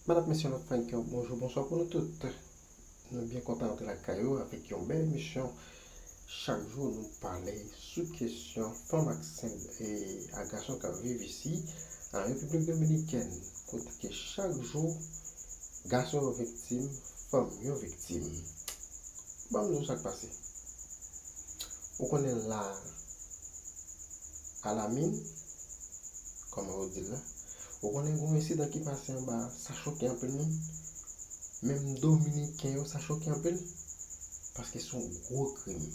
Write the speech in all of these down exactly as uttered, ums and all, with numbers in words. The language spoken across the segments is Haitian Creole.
Madanm, mesye, lòt fwa ankò, bonjou, bonswa pou nou tout. Nou byen kontan antre lakay ou avèk yon bèl emisyon. Chak jou, nou pale sou kesyon fanm ak sen-, e, ak gason k ap viv isi, an Repiblik Dominikèn, kote ke chak jou, gason yo viktim, fanm yo viktim. Ban m di w sa k pase. Ou konnen la, a la min, kòman yo di l la, ou konnen gen yon ensidan ki pase anba, sa choke anpil moun. Menm Dominiken yo, sa choke anpil, paske se yon gwo krim.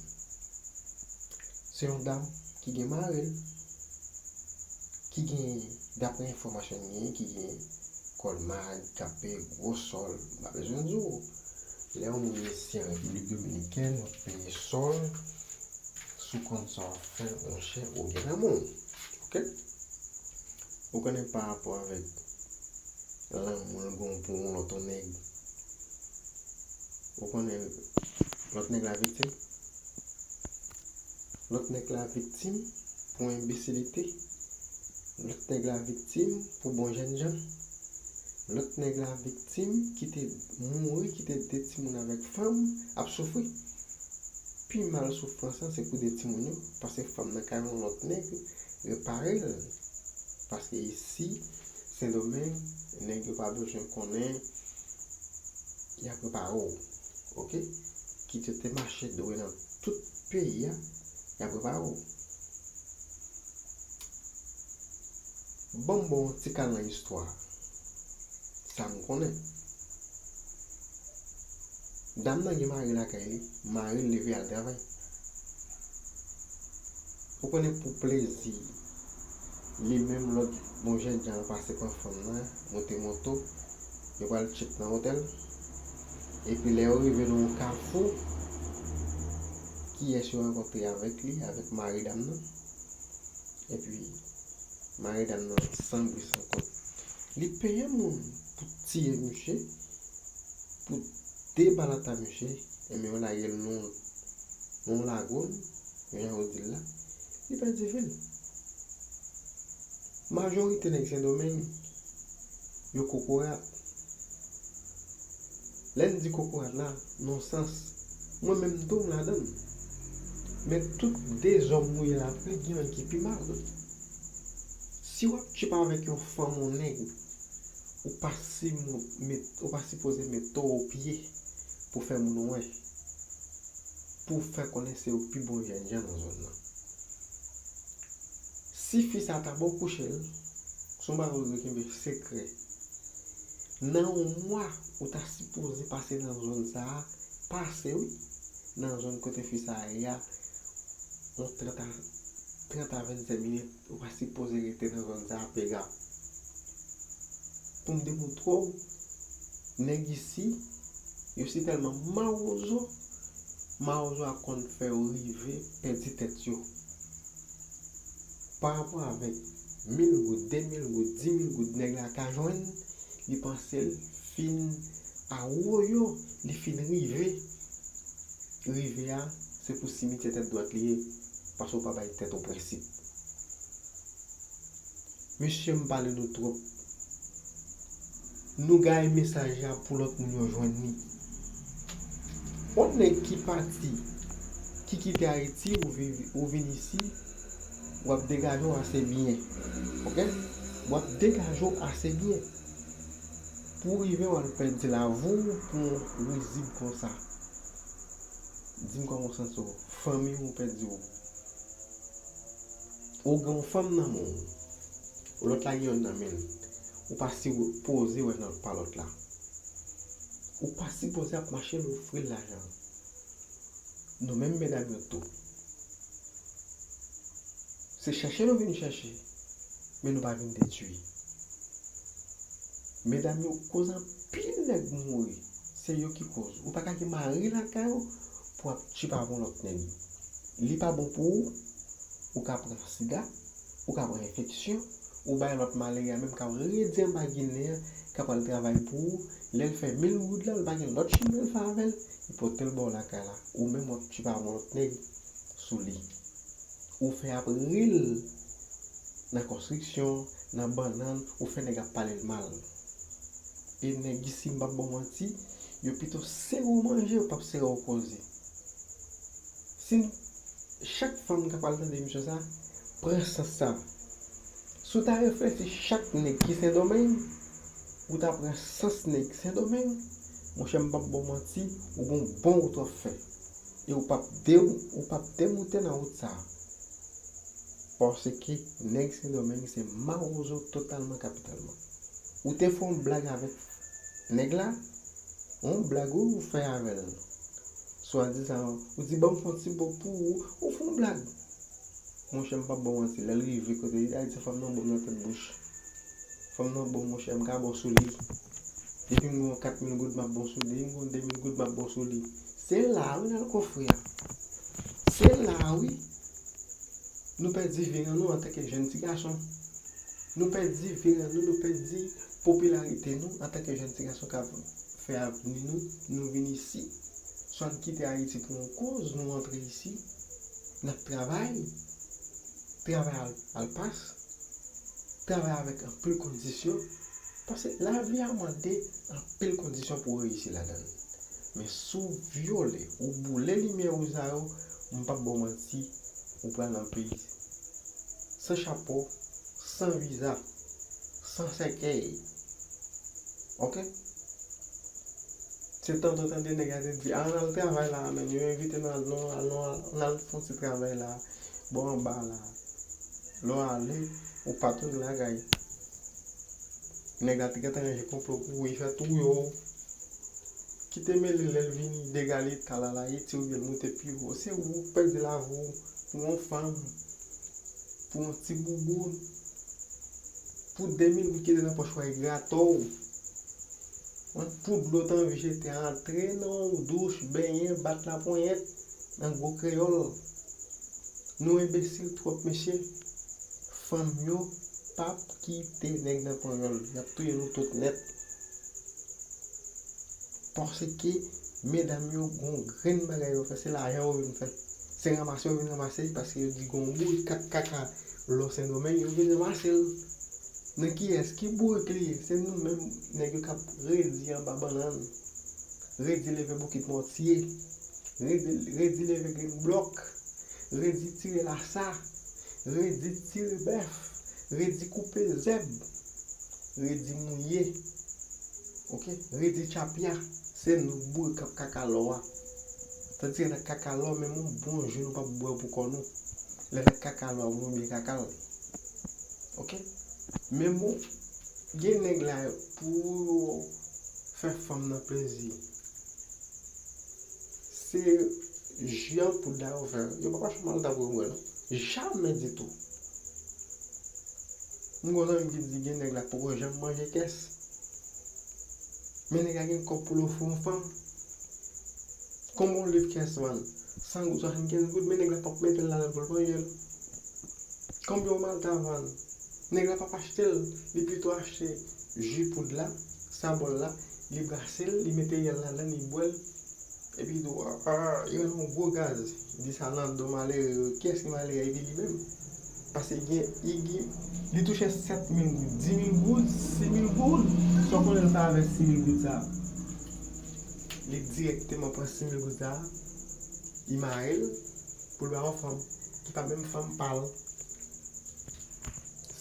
Se yon dam ki gen mari l, ki gen, daprè enfòmasyon n genyen, ki gen kò l mal, k ap peye gwo sòl, m pa bezwen di w. Lè yon moun isi an Repiblik Dominikèn, w ap peye sòl, si w konn sa w ap fè, monchè, ou gen lanmou. Oke? Ou konnen pa rapò avèk lanmou l gen pou yon lòt nèg. Ou konnen lòt nèg la viktim? Lòt nèg la viktim pou enbesilite. Lòt nèg la viktim pou bon jènjan. Lòt nèg la viktim ki te mouri, ki te de timoun avèk fanm, ap soufri. Pi mal soufrans lan se pou de timoun yo, paske fanm nan ka yon lòt nèg repare l. Paske isi, Sendomeng, nèg yo pa bezwen konnen, y ap repare w. Oke? Kit yo te mache dwe nan tout peyi a, y ap repare w. Ban m ba w yon ti kal nan istwa. Sa m konnen. Dam nan gen mari lakay li, mari l leve al travay. Ou konnen pou plezi, li menm lòt bon jènjan an pase pran fanm nan, monte moto, yo pral tchip nan otèl. Epi lè yo rive nan yon kafou, kiyès yo rankontre avèk li, avèk mari dam nan? Epi, mari dam nan san bri san kont. Li peye moun pou tiye misye, pou debalata misye, ebyen yo lage l nan yon, nan yon lagoun, jan yo di l la, li pèdi vi l. Majorite nèg Sendomeng, yo kokorat. Lè n di kokorat la, nan sans, mwen menm tou m ladan l. Men tout dezòm nou ye la, wi, gen yon ki pi mal. Si w ap tchip avèk yon fanm, yon nèg, ou pa si mo-, met, ou pa sipoze met to o pye pou fè moun wè, pou fè konnen se ou pi bon jènjan nan zòn nan. Si fi sa ta ba w kouche l, se yon bagay ou dwe kenbe sekrè. Nan yon mwa, ou ta sipoze pase nan zòn sa a, pase wi, nan zòn kote fi sa a ye a, yon trant a, trant a vennsenk minit, ou pa sipoze rete nan zòn sa a, pega. Pou m demontre w, nèg isi, yo si tèlman mawozo, mawozo a konn fè yo rive pèdi tèt yo. Pa rapò avèk mil goud, de mil goud, di mil goud nèg la ka jwenn, li panse l fin awoyo, li fin rive. Rive a, se pou simityè tèt dwat li ye, paske w pa bay tèt ou prensip. Mesye, m pale nou twòp. Nou gaye mesaj la pou lòt moun yo jwenn li. Yon nèg ki pati, ki kite Ayiti, ou vi-, ou vin isi, w ap degaje w ase byen. Oke? W ap degaje w ase byen. Pou w rive w al pèdi lavi w pou yon rizib konsa. Di m kòman w santi w. Fanmi w pèdi w. Ou gen yon fanm nan men w. Lòt la gen yonn nan men l. Ou pa sipoze wè nan pa lòt la. Ou pa sipoze ap mache l ofri l lajan. Nou menm medam yo tou. Se chèche nou vin chèche, men nou pa vin detwi. Medam yo koz anpil nèg mouri, se yo ki koz. Ou pa ka gen mari lakay ou pou ap tchip avè yon lòt nèg. Li pa bon pou ou, ou ka pran sida, ou ka pran enfeksyon, ou bay lòt malere a menm k ap redi anba Ginen an, k ap al travay pou ou, lè l fè mil goud la, l pa gen lòt chimen l fè avè l, li pote l ba w lakay la. Ou menm w ap tchip avè yon lòt nèg sou li. Ou fè ap ri l nan konstriksyon, nan bannann, ou fè nèg ap pale l mal. E nèg isi, m p ap ba w manti, yo pito sere w manje, yo p ap sere w koze. Si n- chak fanm k ap al tande emisyon sa, pran sans sa. Si w ta reflechi chak nèg ki Sendomeng, ou ta pran sans nèg Sendomeng, monchè, m p ap ba w manti, ou gon bon wout w ap fè. E ou p ap de- ou p ap demoute nan wout sa. Paske nèg Sendomeng se mawozo totalman kapitalman. Ou te fè yon blag avèk nèg la, yon blag ou fè avè l. Swadizan, ou di, "Ban m fè yon ti bo pou ou," ou fè yon blag. Monchè, m p ap ba w manti, lè l rive kote li, Ayiti, fanm nan bon nan tèt bouch. Fanm nan bon, monchè, m ka ba w sou li. Depi m gen yon kat mil goud, m ap ba w sou li. Depi m gen yon de mil goud, m ap ba w sou li. Se la wi n al kofre a. Se la wi. Nou pèdi vi nan nou antanke jèn ti gason. Nou pèdi vi nan nou, nou pèdi popilarite nou antanke jèn ti gason k ap fè avni nou. Nou vin isi, swa n kite Ayiti pou yon koz, nou antre isi, n ap travay, travay al, al pas, travay avèk anpil kondisyon, paske lavi a mande anpil kondisyon pou w reyisi ladan l. Men si w vyole, ou boule limyè wouj la yo, m p ap ba w manti, ou pral nan peyi san chapo, san viza, san sèkèy. Oke? Se tanto tande nèg la te di, "A, n al travay la, men yo envite n al, non, al, non, al, n al fè yon ti travay la, bò anba la." Lè w ale, ou pa tounen lakay. Nèg la te gentan ranje konplo pou ou, li fè touye w. Kite mele lè l vini, dega li, talala, li tire w, l moute pi wo. Se ou k pèdi lavi w pou yon fanm, pou yon ti boubou, pou de mil goud ki te nan pòch ou a, li grate w. Yon poud dlo w t anvi jete, antre nan yon douch, benyen, bat laponyèt, an gwo kreyòl. Nou enbesil twòp, mesye. Fanm yo p ap kite nèg nan panyòl. Y ap touye nou tout nèt. Paske medam yo gon grenn bagay yo fè, se lajan yo vin fè. Se ranmase yo vin ranmase, paske yo di gon bourik ak kaka lò Sendomeng, yo vin ranmase l. Nan kiyès? Ki bourik li ye? Se nou menm nèg yo k ap redi anba bannann, redi leve bokit mòtye, redi, redi leve grenn blòk, redi tire lasa, redi tire bèf, redi koupe zèb, redi mouye, oke, redi tchapya. Se nou bourik k ap kaka lò a. Tandis ke n ap kaka lò, menm yon bon jou nou p ap bwè pou kò nou. Lè n ap kaka lò a, nou byen kaka l. Oke? Men bon, gen nèg la, pou yo fè fanm nan plezi, se ji an poud la yo fè. Yo pa pa fè malta pou yo bwè, non. Jamè ditou. M gon zanmi m ki di gen nèg la poko janm manje kès. Men nèg la gen kòb pou l ofri yon fanm. Konbyen yon liv kès vann? San goud, swasannkenz goud, men nèg la p ap mete l ladan l pou l manje l. Konbyen yon malta vann? Nèg la p ap achte l, li pito achte ji poud la, sa bòl la, li brase l, li mete yèl ladan l, li bwè l, epi li di w, a, a, li rann yon gwo gaz. Li di sa nan do malere yo. Kiyès ki malere? Epi li menm. Paske gen, li gen, li touche sèt mil goud, di mil goud, sis mil goud. Sa w konnen l fè avèk sis mil goud sa a? Li dirèkteman pran sis mil goud sa a, li mare l pou l ba yon fanm ki pa menm fanm pa l.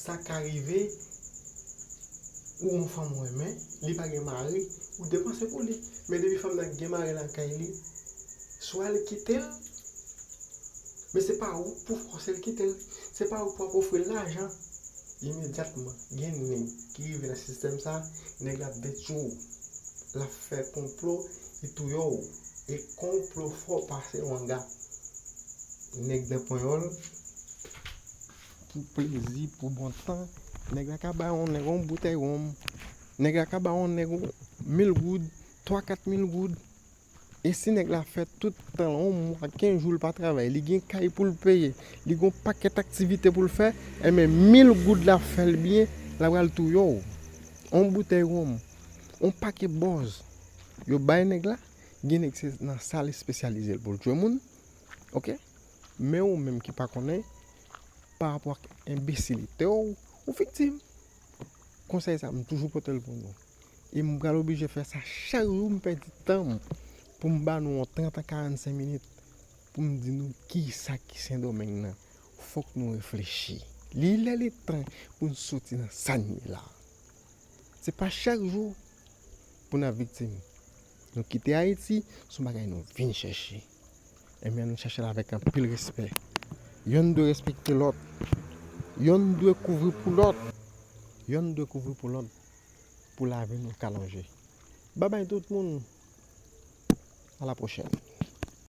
Sa ka rive, ou yon fanm ou renmen, li pa gen mari, ou depanse pou li. Men depi fanm nan gen mari lakay li, swa li kite l, men se pa ou pou fòse l kite l. Se pa ou pou ap ofri l lajan. Imedyatman, gen nèg ki rive nan sistèm sa, nèg la ap detwi w. L ap fè konplo, li touye w. E konplo fò pase wanga. Nèg nan panyòl, pou plezi, pou bon tan, nèg la ka bay yon nèg yon boutèy wonm. Nèg la ka bay yon nèg yon mil goud, twa kat mil goud. E si nèg la fè tout tan l, yon mwa, kenz jou l pa travay, li gen kay pou l peye, li gen yon pakèt aktivite pou l fè, enben mil goud la fè l byen, l a pral touye w. Yon boutèy wonm, yon pakèt bòz. Yo bay nèg la, gen nèg se nan sa l espesyalize l pou l tchwe moun. Oke? Men ou menm ki pa konnen, pa rapò ak enbesilite w, ou viktim. Konsèy sa, m toujou pote l pou nou. E m pral oblije fè sa chak jou, m pèdi tan m pou m ba nou yon trant a karannsenk minit pou m di nou kisa ki Sendomeng nan. Fòk nou reflechi. Li lè li tan pou n soti nan sa n ye la. Se pa chak jou pou n ap viktim. Nou kite Ayiti, se yon bagay nou vin chèche. Ebyen, nou chèche l avèk anpil respè. Yonn dwe respekte lòt. Yonn dwe kouvri pou lòt. Yonn dwe kouvri pou lòt. Pou lavi nou ka lonje. Babay tout moun. A la pwochèn.